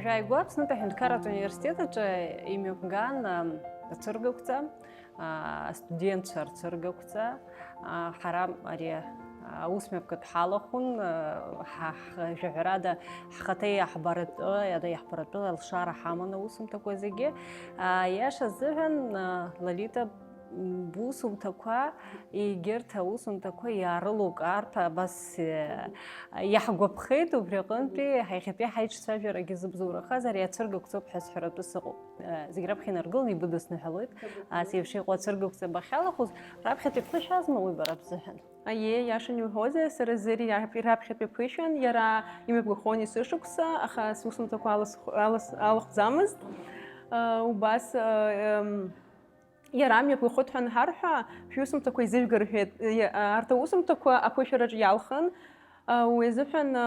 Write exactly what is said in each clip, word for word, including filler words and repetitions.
Жәааигәа Аԥснытәи аҳәынҭқарратә университет аҿы имҩаԥган, ам, ацәыргақәҵа, а, астудентцәа рцәыргақәҵа, а, ҳара ари, а, аусмҩаԥгатә ҳалахәын, а, ҳа-, ҳ-, жәаҳәарада ҳхаҭа иаҳбаратәы, иада иаҳбаратәы алшара ҳаман аусумҭақәа зегьы. А, иаша азыҳәан, а, Лолита, бусумҭақәа, егьырҭ аусумҭақәа иаарылукаартә абас, э, иаҳгәаԥхеит, убри аҟынтәи ҳа-, иахьатәи ҳаиҿцәажәарагьы зыбзоурахаз ари ацәыргақәҵоуп ҳәа сҳәаратәы сыҟоуп. Э, зегь раԥхьа инаргыланы ибыдысныҳәалоит. Ас еиԥш иҟоу ацәыргақәҵа бахьалахәыз, раԥхьатәи ԥышәа азма уи бара бзыҳәан? Аиеи, иаша иуҳәозар, сара зыри раԥ-, раԥхьатәи ԥышәан, иара имҩаԥгахон есышықәса, аха сусумҭақәа алас-, алас-, алахәӡамызт. Э, убас, э, эм, Иара амҩаԥгахоит ҳәа анҳарҳәа, шәусумҭақәа еизыжәга рҳәеит. Иа-, арҭ аусумҭақәа аԥышәараҿ иалхын, а, уи азыҳәан, а,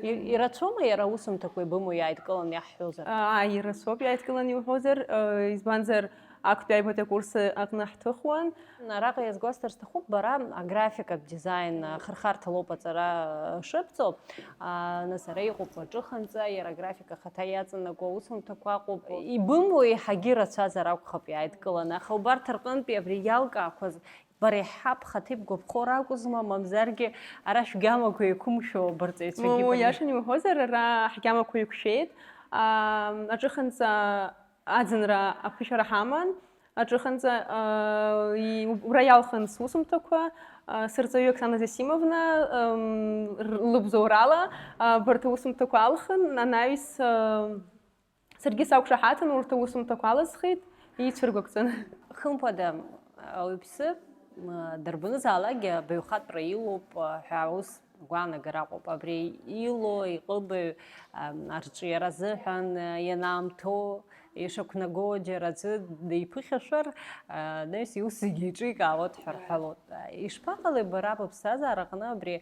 И-, ирацәоума иара аусумҭақәа ибымоу иааидкыланы иаҳҳәозар? А, ирацәоуп иааидкыланы иуҳәозар, а, избанзар, актәи аҩбатәи акурс аҟны ҳҭыхуан. Араҟа иазгәасҭар сҭахуп, бара аграфикатә дизайн, а, хырхарҭа лоуп аҵара, а, шыбҵо. А, нас ара иҟоуп аҿыханҵа, иара аграфика ахаҭа иаҵанакуа аусумҭақәа ыҟоуп. Ибымоу еиҳагьы ирацәазар акәхап иааидкыланы, аха убарҭ рҟынтәи абри иалкаақәаз бара иаҳҳәап, хаҭа ибгәаԥхо ракәызма, мамзаргьы ара шәгьамақәа еиқәымшәо абырҵаҩцәагьы Мамоу, баны? Иашан иуҳәозар, ара ҳгьамақәа еиқәшәеит. А, аҿыханҵа аӡынра аԥышәара ҳаман. Аҿыханҵа, а, и-, убра иалхын сусумҭақәа, а, сырҵаҩы Оксана Зосимовна, ам, р-, лыбзоурала, а, абарҭ аусумҭақәа алхын, анаҩс, а, саргьы сақәшаҳаҭын, урҭ аусумҭақәа алысхит, ицәыргақәҵан. Хымԥада, ауаҩԥсы, м, дарбанызаалакгьы абаҩхатәра илоуп, а, ҳәа аус агәаанагара аҟоуп. Абри илоу, иҟыбаҩ, ам, арҿиара азыҳәан, а, ианаамҭоу, ишақәнаго џьара аӡәы диԥыхьашәар, а, анаҩс иус зегьы еиҿикаауеит ҳәа рҳәалоит. Ишԥаҟалеи бара быԥсҭазаараҟны абри,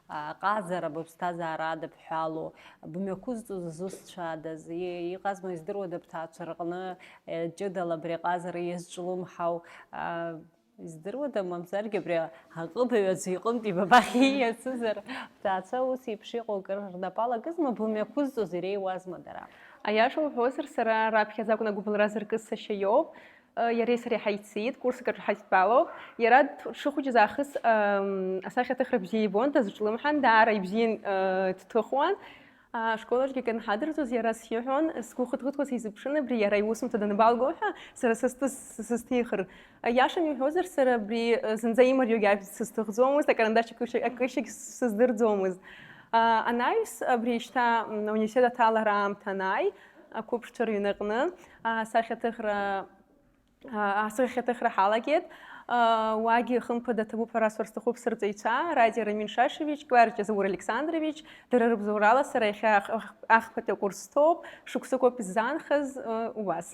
а, ҟазара быԥсҭазаара адыбҳәалоу, бымҩақәызҵоз зусҭцәадаз, и-, иҟазма издыруада бҭаацәа рҟны, е, ҷыдала абри аҟазара иазҿлымҳау, а, Издыруада, мамзаргьы абри аҟыбаҩ аӡәы иҟынтә ибабахьы ииасызар, бҭаацәа ус еиԥш иҟоу акыр рнапы алакызма, бымҩақәызҵоз иреиуазма дара? Аиаша уҳәозар, сара раԥхьаӡа акәын агәыбылра зыркыз сашьа иоуп. Иареи сареи ҳаицит, курск аҿы ҳаидтәалоуп. Иара дшыхәыҷыз аахыс, ам, асахьаҭыхра бзиа ибон, дазҿлымҳан, даара ибзиан, э, дҭыхуан. Ашколаҿгьы акы анҳадырҵоз, иара сиҳәон, сгәы хыҭ-хыҭуа сизыԥшын, абри иара иусумҭа данбалго ҳәа, сара сызҭыз, сызҭихыр. Иашан иуҳәозар, сара абри, э, зынӡа имариоугьы ажәа сызҭыхӡомызт, акарандаш акышьа-, акышьагь сыздырӡомызт. А, анаҩс абри шьҭа, м, ауниверситет аҭалара аамҭа анааи, ақәыԥшцәа рыҩнаҟны, асахьаҭыхра А, асахьаҭыхра ҳалагеит. А, уагьы, хымԥада, ҭабуп ҳәа расҳәар сҭахуп сырҵаҩцәа, Радиа Рамин Шашевич, Кәарҷиа Заур Александрович, дара рыбзоурала сара иахьа ах-, ах-, ахԥатәи акурс сҭоуп, шықәсык ауп исзаанхаз, ы, убас.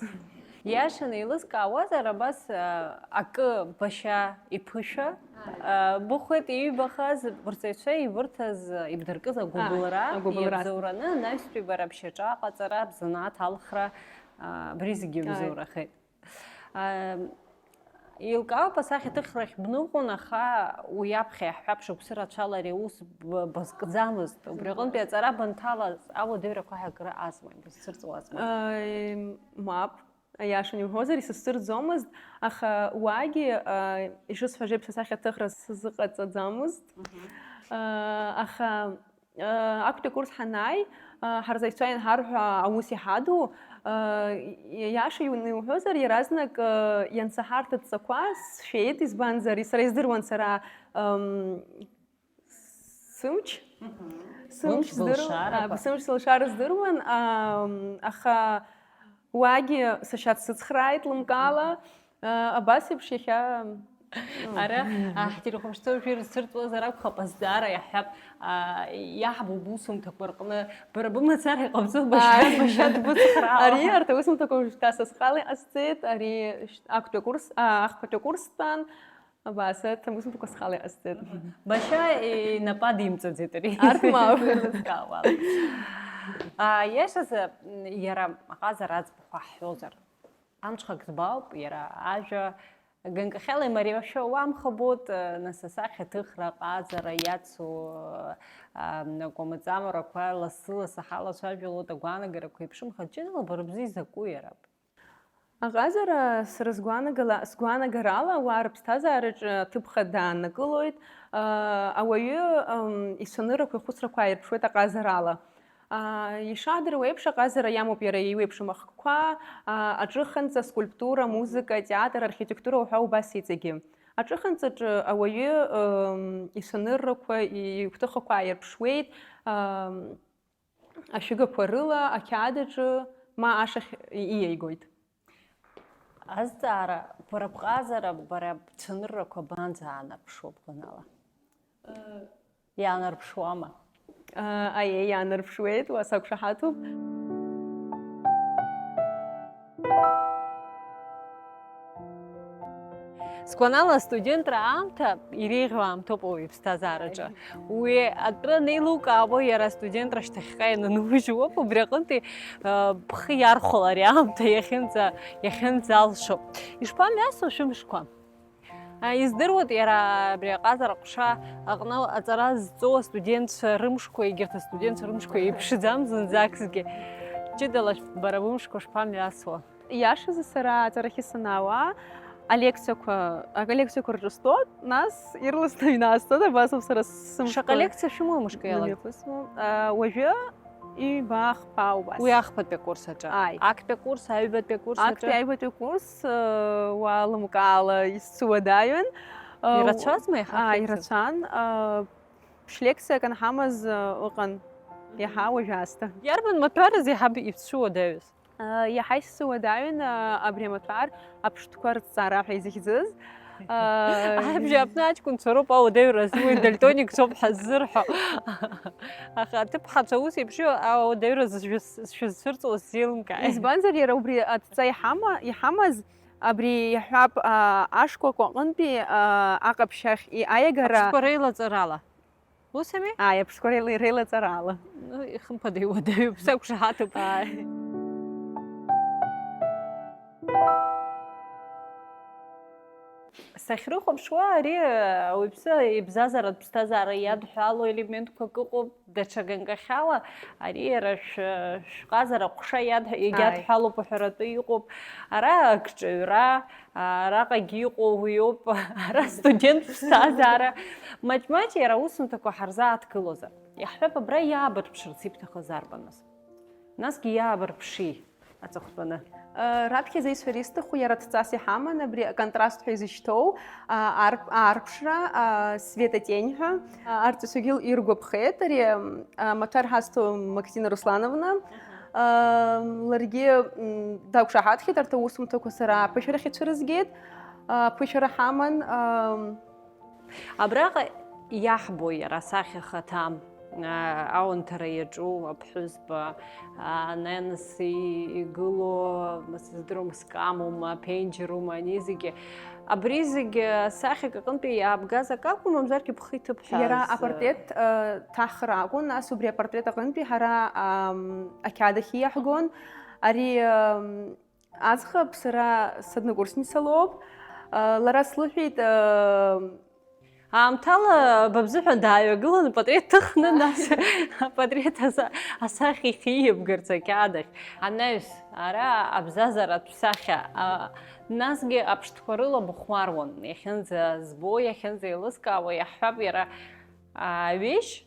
Иашаны еилызкаауазар, абас, а, акы башьа иԥышәа, а, быхәеит иҩбахаз, бырҵаҩцәа ибырҭаз, ибдыркыз агәыбылра, Ааи, агәыбылра. Иабзоураны, анаҩстәи бара бшьаҿа аҟаҵара, бзанааҭ алхра, а, абри зегьы Ааи. Бзоурахеит. Ам, еилкаауп асахьаҭыхрахь бныҟәон, аха уи аԥхьа иаҳҳәап, шықәсы рацәала ари аус б-, базкӡамызт. Убри аҟынтәи аҵара банҭалаз ауадаҩрақәа ҳәа акры азма, ибызцырҵуазма? Ааи, мап, аиаша иуҳәозар, исыздырӡомызт, аха уагьы, а, ишысҳәаз еиԥш, асахьаҭыхра сзыҟаҵаӡамызт. Мгм. А, аха Актәи акурс ҳанааи, ҳарҵаҩцәа ианҳарҳәа аус иҳаду, иаша иуҳәозар, иаразнак иансаҳарҭ адҵақәа сшәеит, избанзар, сара издыруан сара, м, сымч, Мгм. Сымч Сымч здыру-, былшарақәа. А, сымч сылшар здыруан, ам, аха уагьы сашьа дсыцхрааит лымкаала, а, абас еиԥш иахьа Ара, а, ҳтелехәаԥшцәа уажәы ирызцәырҵуазар акәхап, азҵаара иаҳҳәап, а, иаҳбо бусумҭақәа рҟны бара бымацара иҟабҵо башьа, Ааи. Башьа дбыцхраауа. Ари арҭ аусумҭақәа уажәшьҭа са схала иҟасҵеит, ари шьҭ-, актәи акурс, а, ахԥатәи акурс стәан, абас, арҭ аусумҭақәа схала иҟасҵеит. Башьа инапы адимҵаӡеит ари. Арҭ мап. Еилызкаауа. А, иашазы, м, иара аҟазара аӡбахә ҳҳәозар. Амҽхак збауп, иара ажәа Ганкахьала имариашәа уамхабот, нас асахьаҭыхра, аҟазара иацу, а, акәамаҵамарақәа лассы-лассы ҳалацәажәалоит, агәаанагарақәа еиԥшымхар, ҷыдала бара бзы изакәу иара? Аҟазара, сара сгәаанагала-, сгәаанагарала, ауаа рыԥсҭазаараҿы аҭыԥ хада ааннакылоит. А, ауаҩы, ам, ицәаныррақәа, ихәыцрақәа ааирԥшуеит аҟазарала. А, ишаадыруа еиԥш, аҟазара иамоуп иара еиуеиԥшым ахкқәа, а, аҿыханҵа, скульптура, музыка, театр, архитектура уҳәа убас иҵегьы. Аҿыханҵаҿы ауаҩы, ам, ицәаныррақәа, игәҭыхақәа ааирԥшуеит, ам, ашәыгақәа рыла, ақьаад аҿы, ма ашахь ииаигоит. Азҵаара, бара бҟазара, бара бцәаныррақәа абанӡа аанарԥшуа бгәанала? Иаанарԥшуама? Аиеи, иаанарԥшуеит, уа сақәшаҳаҭуп. Сгәанала, астудентра аамҭа иреиӷьу аамҭоуп ауаҩы иԥсҭазаараҿы. Уи атәы анеилукаауа, иара астудентра шьҭахьҟа ианынужьуоуп, убри аҟынтәи, а, бхы иархәала ари аамҭа иахьынӡа-, иахьынӡалшо. Ишԥамҩасуа шәымшқәа? А, издыруеит, иара абри аҟазара аҟәша аҟны аҵара зҵоу астудентцәа рымшқәа, егьырҭ астудентцәа рымшқәа еиԥшӡам зынӡакгьы. Ҷыдала бара бымшқәа шԥамҩасуа? Иашазы, сара аҵарахьы санаауа, алекциақәа, алекциақәа рҿы стәоуп, нас ирласны аҩны аасцоит, абас ауп сара сымшқәа. Шаҟа лекциа шәымоу мышкы иалан? Намҩаԥысуа. А, уажәы ҩба-хԥа убас. Уи ахԥатәи акурс аҿы? Ааи. Актәи акурс, аҩбатәи акурс аҿы? Актәи, аҩбатәи акурс, э, уалымкаала исцуадаҩын. Э, ирацәазма иаҳа, аа, шәлекциа? Ирацәан, э, ԥшь лекциак анҳамаз, э, ыҟан, иаҳа уажә аасҭа. Иарбан маҭәарыз иаҳа ибцәуадаҩыз? Э, иаҳа исцуадаҩын, э, абри амаҭәар аԥштәқәа рыҭҵаара ҳәа изыхьӡыз. Э, абжьааԥны аҷкәынцәа роуп ауадаҩра зуеи, дальтоникцәоуп ҳәа ззырҳәо. Аха аҭыԥҳацәа ус еиԥш иҟоу ауадаҩра зшәыз-, зшәызцәырҵуа сзеилымкааит. Избанзар, иара убри адҵа иҳама-, иҳамаз, абри иаҳҳәап, а, ашкәакәа аҟынтәи, а, аҟаԥшь ахь иаиагара. Аԥштәқәа реилаҵарала. Усами? Ааи, аԥштәқәа реила-, реилаҵарала. Ну, ихымԥада иуадаҩуп, сақәшаҳаҭуп. Ааи. Сахьрыхәаԥшуа, ари, ауаҩԥсы ибзазаратә ԥсҭазаара иадҳәало елементқәак ыҟоуп, даҽа ганкахьала, ари иара шә-, шәҟазара аҟәша иадҳ-, егьадҳәалоуп уҳәаратәы иҟоуп. Ара акҿаҩра, араҟагьы иҟоу уиоуп, ара студент ԥсҭазаара. Маҷ-маҷ иара аусумҭақәа ҳарзааҭгылозар, иаҳҳәап, абра иаабырԥшырц ибҭахыз арбаныз? Насгьы иаабырԥши аҵыхәтәаны? Э, раԥхьаӡа исҳәар исҭаху, иара дҵас иҳаман, абри аконтраст ҳәа изышьҭоу, а, арп-, аарԥшра, а, Света Тень ҳәа, а, арҵаҩцәагьы иргәаԥхеит ари, а, амаҭәар ҳазҭо Мактина Руслановна. Аҳа. А, ларгьы, м, дақәшаҳаҭхеит, арҭ аусумҭақәа сара аԥышәарахь ицәырызгеит, а, аԥышәара ҳаман, а, Абраҟа иаҳбо иара асахьа хаҭа, аа, аунҭара иаҿу аԥҳәызба, аа, ананас и-, игылоу, сыздыруам, скамума, ԥенџьырума, ани зегьы. Абри зегьы асахьак аҟынтәи иаабгаз акы акәу, мамзаргьы бхы иҭыԥ ҳәа Иара аз-, апортрет, э, ҭаҳхра акәын, нас убри апортрет аҟынтәи ҳара, ам, ақьаад ахь иаҳгон. Ари, ам, Аӡӷаб сара соднокурсница лоуп. Лара слыҳәеит, Аамҭала ба бзыҳәан дааҩагылан, апатреҭ ҭыхны, нас апатреҭ аса-, асахьа ихиабгарц ақьаад ахь. Анаҩс, ара абзазаратә сахьа, а, насгьы аԥштәқәа рыла быхәмаруан. Иахьынӡа збо, иахьынӡа еилыскаауа, иаҳҳәап, иара, а, аҩежь,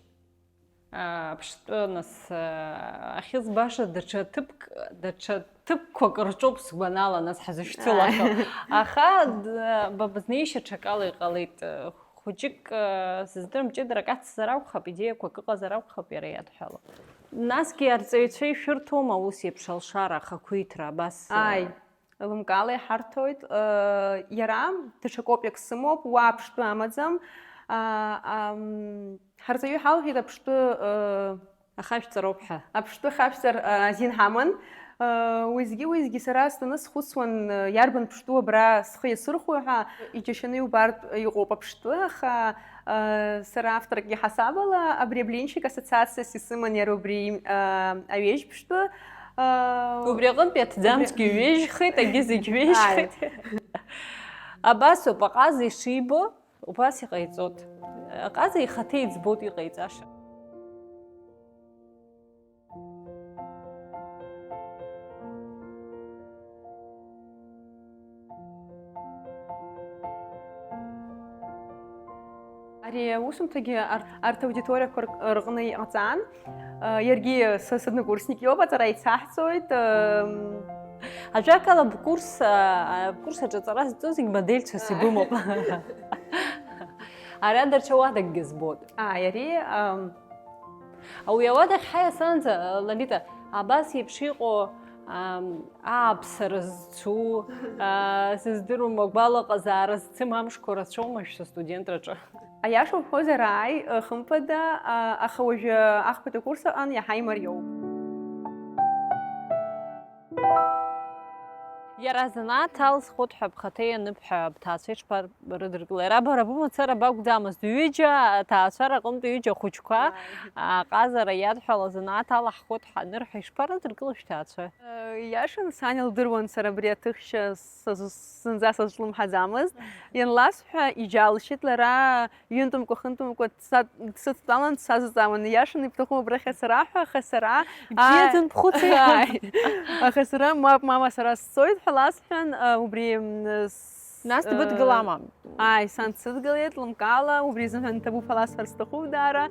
Аԥштәы, нас, ахьы збаша даҽа ҭыԥк, даҽа ҭыԥқәак рҿоуп сгәанала, нас, ҳзышьцылахьоу. Аха, д-, ба бызнеишьа ҽакала иҟалеит. Хәыҷык, сыздырам, ҷыдарак ацзар акәхап, идеиақәак ыҟазар акәхап иара иадҳәало. Насгьы арҵаҩцәа ишәырҭома ус еиԥш алшара, ахақәиҭра, абас? Ааи. Лымкаала иҳарҭоит, э, иара даҽа копиак сымоуп, уа аԥштәы амаӡам. А, ам, ҳарҵаҩы ҳалҳәеит аԥштәы, э, ахашәҵароуп ҳәа. Аԥштәы хашәҵар, э, азин ҳаман. Э, уеизгьы-уеизгьы сара стәаны схәыцуан, э, иарбан ԥштәу абра схы иасырхәо ҳәа, иџьашьаны иубартә иҟоуп аԥштәы, аха, э, сара авторк иҳасабала абри аблинчик ассоциациас исыман иара убри, э, аҩежь ԥштәы. Аа, убри аҟынтәи аҭӡамцгьы убри ҩежьхеит, агьы зегь ҩежьхеит. Ааи. Абасоуп, аҟаза ишибо, убас иҟаиҵоит. Аҟаза ихаҭа иӡбоит иҟаиҵаша. Ари аусумҭагьы ар-, арҭ аудиториақәа рк-, рҟны иҟаҵан. Иаргьы са сыднакурсник иоуп, аҵара еицаҳҵоит. Ажәакала, бкурс, а, бкурс аҿы аҵара зҵо зегь модельцәас ибымоуп. Ара даҽа уадакгьы збоит. Ааи, ари, ам, Уи ауадахь ҳаиасанӡа, Лолита, абас еиԥш иҟоу, ам, ааԥсара зцу, а, сыздыруам, агәалаҟазаара зцым амшқәа рацәоума шәа студентраҿы? Аиаша уҳәозар, ааи, хымԥада, а, аха уажәы ахԥатәи акурс аҟан иаҳа имариоуп. Иара азанааҭ алсхуеит ҳәа бхаҭа ианыбҳәа, бҭаацәа ишԥарыдыркылеи? Иара бара бымацара бакәӡамызт, ҩыџьа аҭаацәара аҟынтә ҩыџьа ахәыҷқәа, ааи, аҟазара иадҳәалоу азанааҭ алаҳхуеит ҳәа анырҳәа, ишԥарыдыркыло шәҭаацәа? Иашан, сан илдыруан сара абри аҭыхшьа сазу-, зынӡа сазҿлымҳаӡамызт. Ианласҳәа, иџьалшьеит лара. Ҩынтәымкәа, хынтәымкәа дса-, дсыдтәалан, дсазҵаауан, ииашаны ибҭахума абрахь ацара ҳәа, аха сара, ибзиаӡан, ааи, бхәыци, ҳәа. Аха сара, мап, мама, сара сцоит ҳәа ласҳәан, а, убри, м, с-, Нас дбыдгылама? Ааи, сан дсыдгылеит, лымкаала, убри азыҳәан ҭабуп ҳәа ласҳәар сҭахуп даара.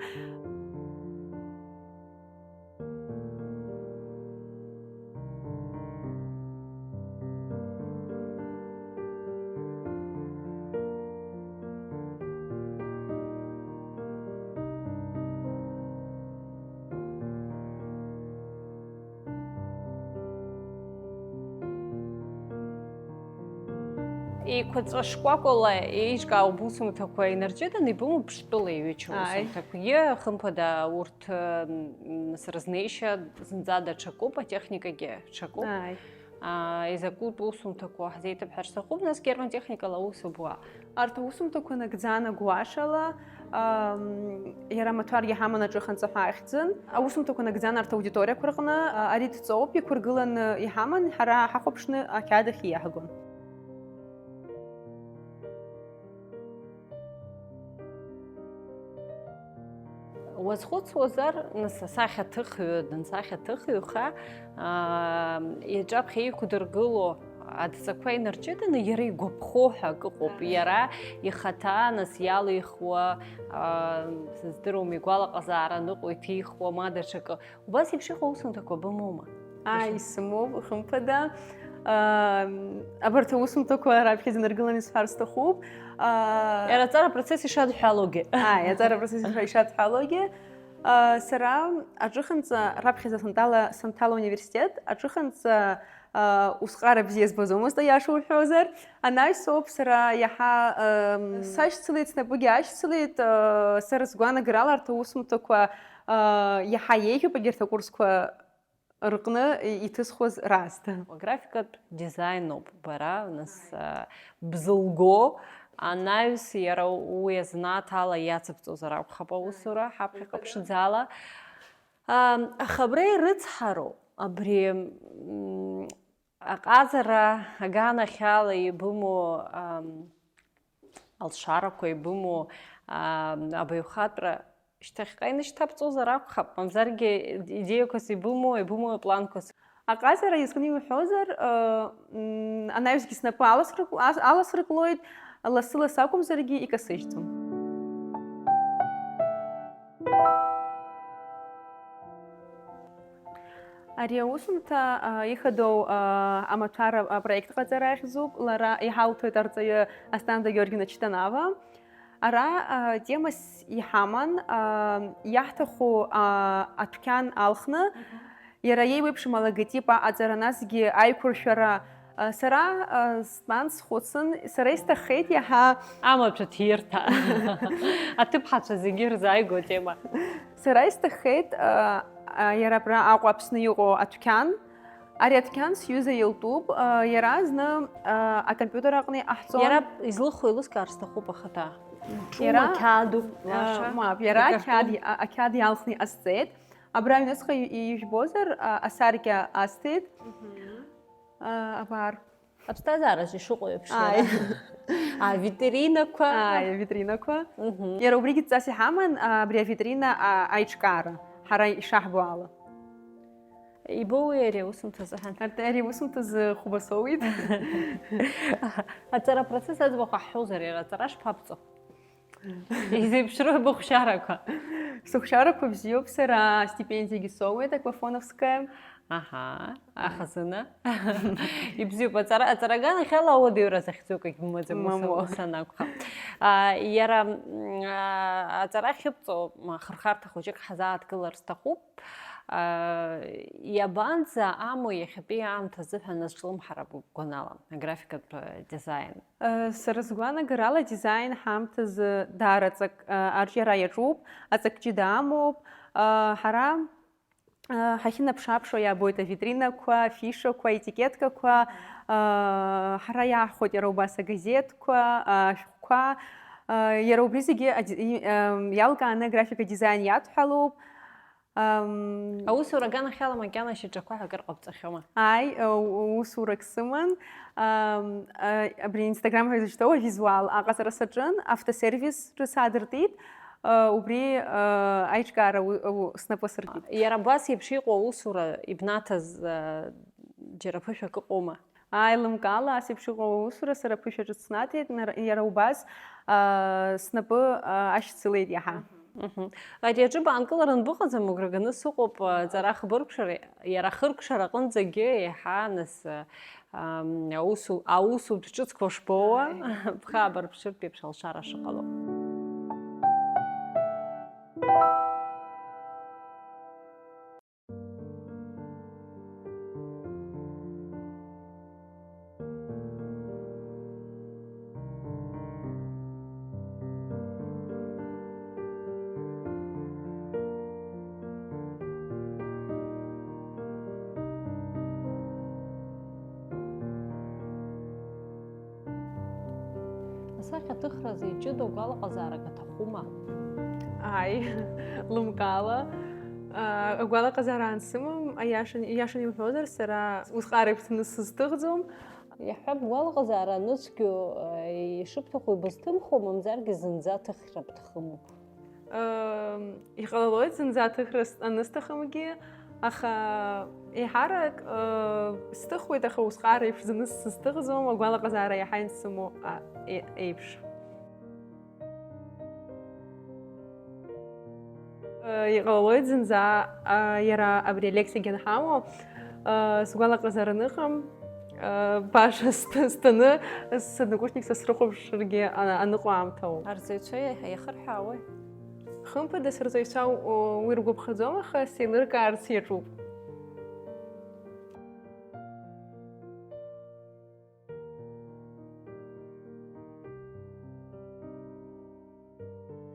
Еиқәаҵәа шкәакәала еиҿкаауп усумҭақәа инарҷыданы ибымоуп ԥштәыла иҩычоу, ааи, усумҭақәагьы, хымԥада, урҭ, м, срызнеишьа зынӡа даҽакуп, атехникагьы ҽакуп. Ааи. Аа, изакәытә усумҭақәоу ҳзеиҭабҳәар сҭахуп, нас герман техникала аус убуа. Арҭ аусумҭақәа нагӡан агәашала, ам, иара амаҭәар иҳаман аҿыханҵа ҳәа ахьӡын. Аусумҭақәа нагӡан арҭ аудиториақәа рҟны, а, ари дҵоуп, иқәыргыланы иҳаман, ҳара ҳахәаԥшны ақьаад ахь ииаҳгон. Уазхәыцуазар, нас асахьаҭыхҩы дансахьаҭыхҩыха, аа, иаҿаԥхьа иқәдыргыло адҵақәа инарҷыданы иара игәаԥхо ҳәа акы ыҟоуп. Ааи. Иара ихаҭа, нас, иалихуа, аа, сыздыруам, игәалаҟазаара ныҟәо иҭихуа, ма даҽакы. Убас еиԥш иҟоу аусумҭақәа бымоума? Ааи, исымоуп, хымԥада. Аа, абарҭ аусумҭақәа раԥхьаӡа инаргыланы исҳәар сҭахуп. Аа, иара аҵара апроцесс ишадҳәалогьы. Ааи, аҵара апроцесс иша-, ишадҳәалогьы. Аа, сара аҿыханҵа раԥхьаӡа санҭала, санҭала ауниверситет, аҿыханҵа, аа, усҟара бзиа збаӡомызт, аиаша уҳәозар. Анаҩс ауп сара иаҳа, ам, сашьцылеит, снапгьы ашьцылеит, аа, сара сгәанагарала арҭ аусумҭақәа, аа, иаҳа еиӷьуп егьырҭ акурсқәа рҟны иҭысхуаз раасҭа. Аграфикатә дизаиноуп бара, нас, аа, бзылго, анаҩс иара уи азанааҭ ала иацыбҵозар акәхап аусура, ҳаԥхьаҟа ԥшӡала. Ам, аха абра ирыцҳароу, абри, м, аҟазара аганахьала ибымоу, ам, алшарақәа ибымоу, аа, абаҩхатәра шьҭахьҟа инышьҭабҵозар акәхап, мамзаргьы идеиақәас ибымоу, ибымоу апланқәас. Аҟазара иазкны иуҳәозар, ыы, м, анаҩсгьы снапы аласрык-, ас-, аласрыклоит, лассы-лассы акәымзаргьы икасыжьӡом. Ари аусумҭа, а, ихадоу, а, амаҭәар апроект ҟаҵара ахьӡуп, лара иҳалҭоит арҵаҩы Асҭанда Георгиевна Чтанава. Ара, а, темас иҳаман, а, иаҳҭаху, а, адәқьан алхны, мгм, иара иеиуеиԥшым алоготип аҟаҵара, насгьы аиқәыршәара, Сара, а, стәан, схәыцын, сара исҭаххеит иаҳа. Амаҭәа ҭирҭа. Аҭыԥҳацәа зегьы ирзааигәоу атема. Сара исҭаххеит, а, а, иара абра Аҟәа, Аԥсны иҟоу адәқьан. Ари адәқьан сҩыза илтәуп, а, иара зны, а, акомпиутер аҟны иҟаҳҵон. Иара излыху еилыскаар сҭахуп ахаҭа. Иара, ҿума, қьаадуп, а, лаша? Мап, иара акартон. Ақьаад, а, ақьаад иалхны иҟасҵеит. Абра аҩныҵҟа ижәбозар, а, асаркьа асҭеит. Мгм. А, абар. Аԥсҭазаараҿы ишыҟоу еиԥш, ааи, иара. Авитринақәа. Ааи, авитринақәа. Мгм. Иара убригьы дҵас иҳаман, а, абри авитрина, а, аиҿкаара, ҳара ишаҳбо ала. Ибоуи ари аусумҭа азыҳәан? Арҭ-, ари аусумҭазы хәба соуит. Аҵара апроцесс аӡбахә ҳҳәозар, иара аҵара шԥабҵо? Изеиԥшроу быхәшьарақәа? Сыхәшьарақәа бзиоуп, сара астипендиагьы соуеит, Аклафоновская. Аҳа, ахазына. Ибзиоуп, аҵара, аҵара аганахьала ауадаҩра захьӡу акгьы бымаӡам, ус, мамоу, ус анакәха. А, иара, м, а, аҵара ахьыбҵо, м, ахырхарҭа хәыҷык ҳазааҭгылар сҭахуп. А, иабанӡа амоу иахьатәи аамҭа азыҳәан азҿлымҳара бгәанала, аграфикатә, а, дизаин? Э, сара сгәанагарала, адизаин ҳаамҭазы даараӡак, э, арҿиара иаҿуп, аҵак ҷыда амоуп. Э, ҳара, э, ҳахьынаԥш-ааԥшуа иаабоит авитринақәа, афишақәа, аетикеткақәа, э, ҳара иаҳхәоит иара убас агазеҭқәа, ашәҟәқәа. Э, иара убри зегьы ади-, и-, э, иалкааны аграфика дизаин иадҳәалоуп. Ам, аусура аганахьала макьана шьаҿақәа ҳәа акыр ҟабҵахьоума? Ааи, у-, усурак сыман. Ам, а, абри Instagram ҳәа изышьҭоу авизуал аҟаҵара саҿын, автосервис рыцаадыртит, а, убри, а, аиҿкаара у-, у-, снапы асыркит. Иара абас еиԥш иҟоу аусура ибнаҭаз, а, џьара ԥышәак ыҟоума? Аилымкаала, ас еиԥш иҟоу аусура сара ԥышәа ҿыц снаҭеит, нар-, иара убас, аа, снапы, аа, ашьцылеит иаҳа. Мгм. Ари аҿы баанкыларан быҟаӡам, агәра ганы сыҟоуп, аҵара хбыркәшара, иара ахыркәшара аҟынӡагьы еиҳа нас, ам, аусу-, аусутә ҿыцқәа шбоуа, ааи, бхы аабырԥшыртә еиԥш алшара шыҟало. Асахьаҭыхразы иҷыдоу гәалаҟазаарак аҭахума? Ааи, лымкаала. А, агәалаҟазаара ансымам, аиаша, ииашаны иуҳәозар, сара усҟак еиԥш сызҭыхӡом. Иаҳҳәап, гәалаҟазаара аныцәгьоу, а, ишыбҭаху ибызҭымхуа, мамзаргьы зынӡа аҭыхра бҭахыму? Ам, иҟалалоит зынӡа аҭыхра с-, анысҭахымгьы, аха еиҳарак, а, сҭыхуеит, аха усҟак еиԥш зны сызҭыхӡом, агәалаҟазаара иаҳа ансымоу, а, е-, еиԥш. Э, иҟалалоит зынӡа, а, иара абри алексиагьы анҳамоу, э, сгәалаҟазаара аныҟам, э, баша сҭ-, сҭаны соднокурсникцәа срыхәаԥшыргьы ана-, аныҟоу аамҭа ауп. Арҵаҩцәа иа-, иахырҳәаауеи? Хымԥада, сырҵаҩцәа у-, уи ргәаԥхаӡом, аха сеилыркаарц иаҿуп.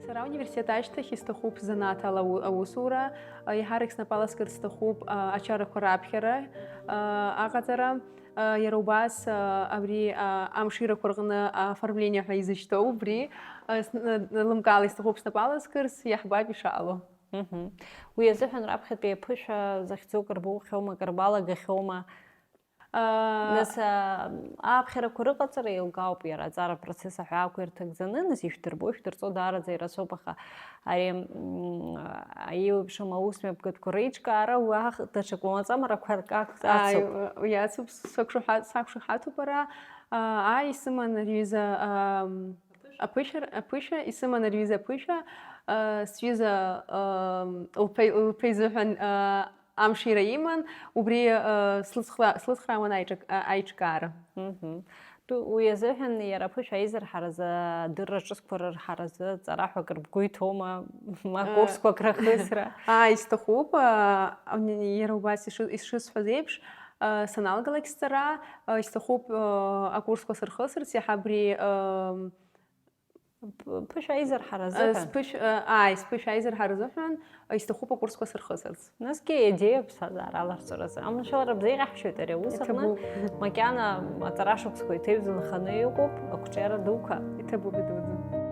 Сара ауниверситет ашьҭахь исҭахуп занааҭ ала аусура, еиҳарак снапы аласкырц сҭахуп ачарақәа раԥхьара, аҟаҵара, иара убас абри амширақәа рҟны оформление ҳәа изышьҭоу убри, лымкаала исҭахуп снапы аласкырц, иаҳбап ишаало. Мгм. Уи азыҳәан раԥхьатәи аԥышәа захьӡу акыр бухьоума, акыр балагахьоума? Аа. Нас, аа, ааԥхьарақәа рыҟаҵара еилкаауп иара аҵара апроцесс аҳәаақәа ирҭагӡаны, нас ишәдырбо, ишәдырҵо даараӡа ирацәоуп, аха ари, м, аиуеиԥшым аусмҩаԥгатәқәа реиҿкаара уа даҽакы уаҵамарақәа ркак ацуп. Ааи, уи ацуп, сақәшаҳаҭ-, сақәшаҳаҭуп ара, аа, ааи, исыман ари ҩыза, аа, аԥышәа, аԥышәа, исыман ари ҩыза аԥышәа, аа, сҩыза, аа, лԥа, лԥа изыҳәан, аа, амшира иман, убри, э, слыцхра-, слыцхраауан аиҿак-, а-, аиҿкаара. Мгм. Тәы-, уи азыҳәан иара аԥышәа аизырҳаразы, адырра ҿыцқәа рырҳаразы, ҵара ҳәа акыр бгәы иҭоума, ма, э, курсқәак рахысра? Аа, исҭахуп, а, ам-, иара убас иши-, ишысҳәаз еиԥш, а, саналгалак сҵара, а, исҭахуп, а, акурсқәа сырхысырц, иаҳа абри, а, П-, ԥышәа аизырҳара азыҳәан? Сԥышә-, ааи, сԥышәа аизырҳара азыҳәан, исҭахуп акурсқәа сырхысырц. Насгьы аидеиа аԥсҭазаара аларҵәаразы. Аманшәалара бзеиӷьаҳшьоит ари аус аҟны. Иҭабуп. Макьана аҵара шықәсқәа иҭеҩӡа нханы иҟоуп, ақәҿиара дуқәа. Иҭабуп, идуӡӡан.